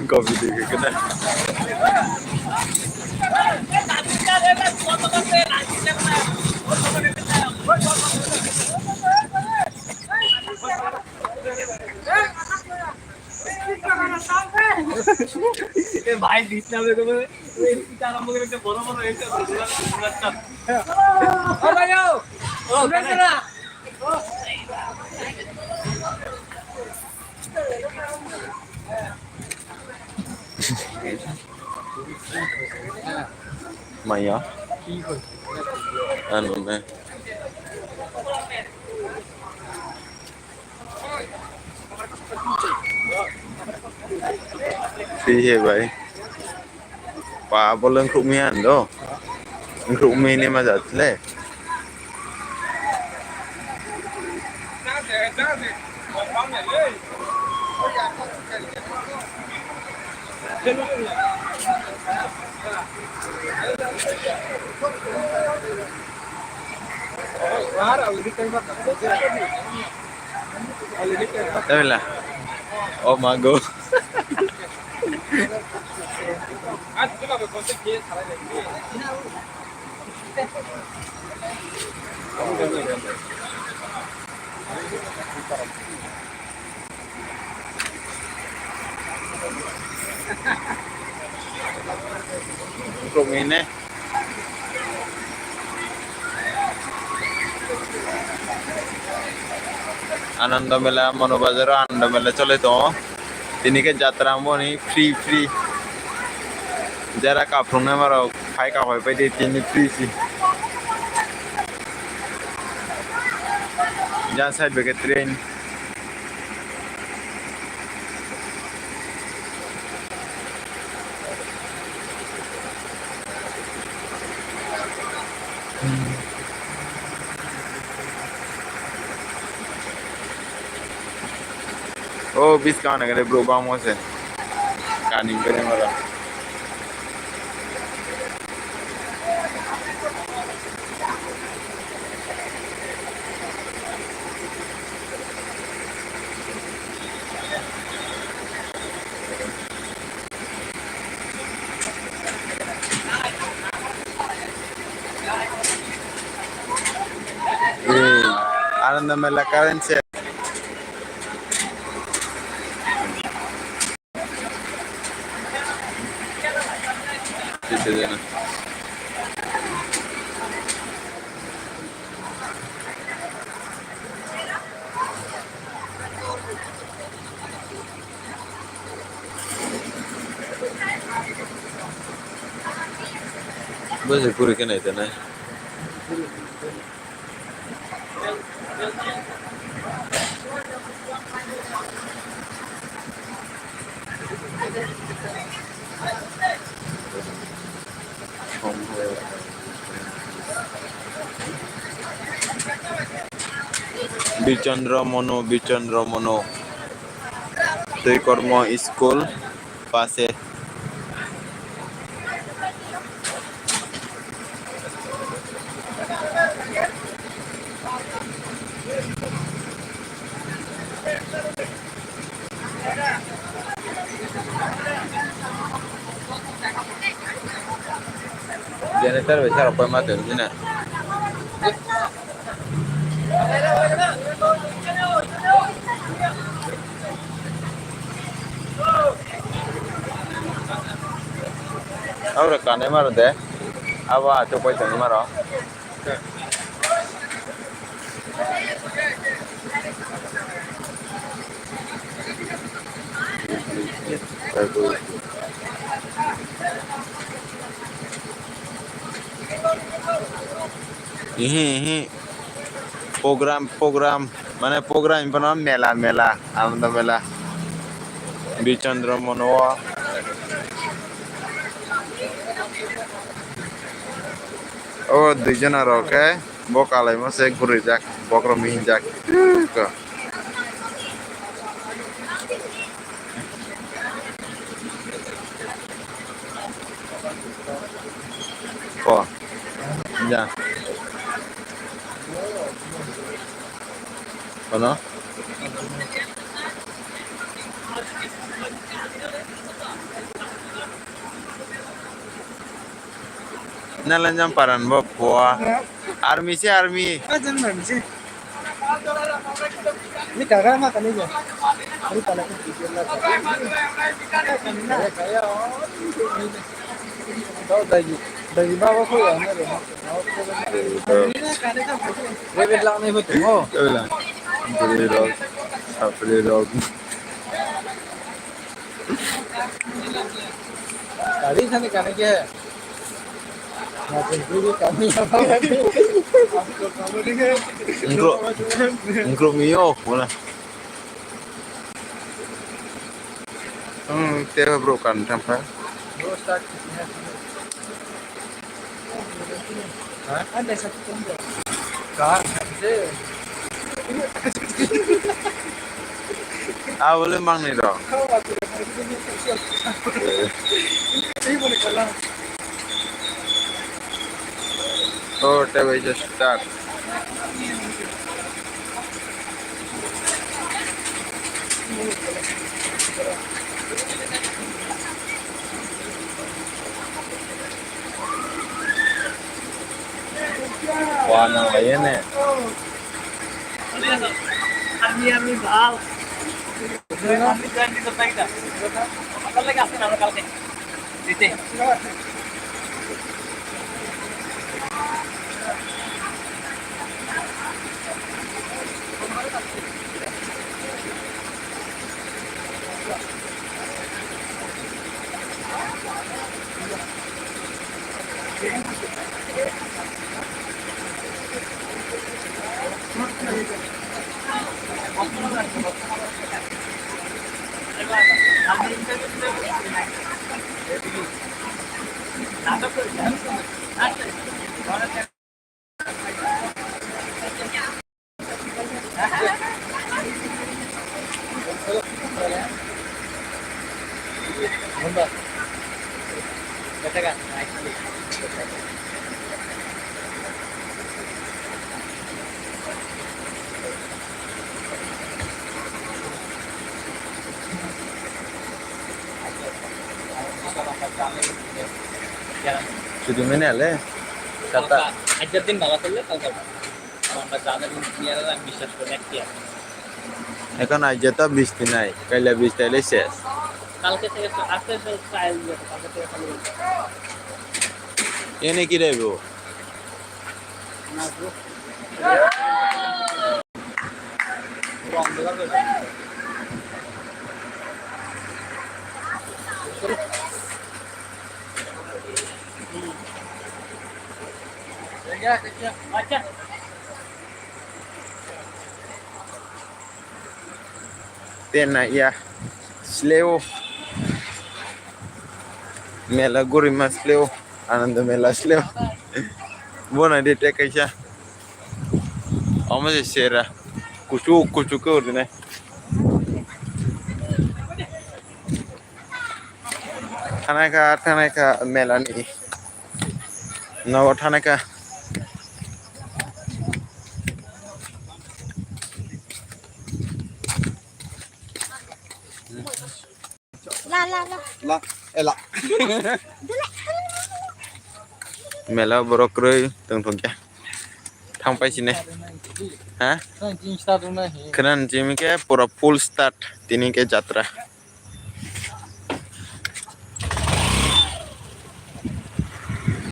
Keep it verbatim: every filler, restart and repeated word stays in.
Kopi dikhe kena. ए भाई, बीच में मेरे को, ये सीताराम वगैरह के बड़ा बड़ा ऐसे लगता है। ओ भाई, ओ, ओ, सुनो, सुनो। Maya. Ano ne. Twi he bai. Pa bole wngkhuk mi ano. Wngkhuk mi ni ma jat le. Tawila. Oh my God. Wngkuk mine. Anando Mela, Mano Bazar o Anando Mela choli tongo. Tini khe jatra wngmani free free. Jara kaphungnai marok phai kaphai pai di tini free si. Jang side bai khe train. O buskang nai khe bro bangma se. Kani khe mara. Ananda Mela current se. Bwswk kwrwi khe nai tongnai. Bichandra Mono, Bichandra Mono. Twi Kormo School pase. Janitor bai sara koi ma tong dina. Abra kanai maro de. Abo ato koi tong maro. Ihi, ihi. Program, program. Mane program hinphano mela, mela. Anando mela. Bichandra Mono o. O duijon aro khe bo kalaimo se guririjak, bokhorok mihinjak. Ko. Ya. Kono? Nalanjang paran bo pua. Army se army. Ni kaga ma kani je. Ni pala ko video la. Dagi, dagi baba ko ya na. Bebe lang ni ko to. Bebe lang. Bebe lang. Sapre lang. Tadi sana kana kya hai? Engkro, engkro mio, mana? Hmm, tera bro kan tampa. Abo le mangnwi rok. O tei bai se start. Wa nang lai ne. Chudimene ale. Kata. Ajar din baba tulle kalka. Amra jana din niya la biswas kore ekta. Ekhon aijja to bisti nai, kaila bisti aile ses. Kalke theke to, aste aste style diye, kalke theke chalu hoye. Ene ki re bo? Na bro. Tei naiya sleo. Mela gurima sleo. Anando mela sleo. Bona de tei kaisa. Omo se sera. Kuchuk kuchuk ke urdine. Thanai kha, thanai kha mela ni. Nogo thanai kha. La, la, la. La, ela. Mela borok kwrwi tongthokya. Thang pai sini. Ha? Khwna ni simi khe pura full start. Tini khe jatra.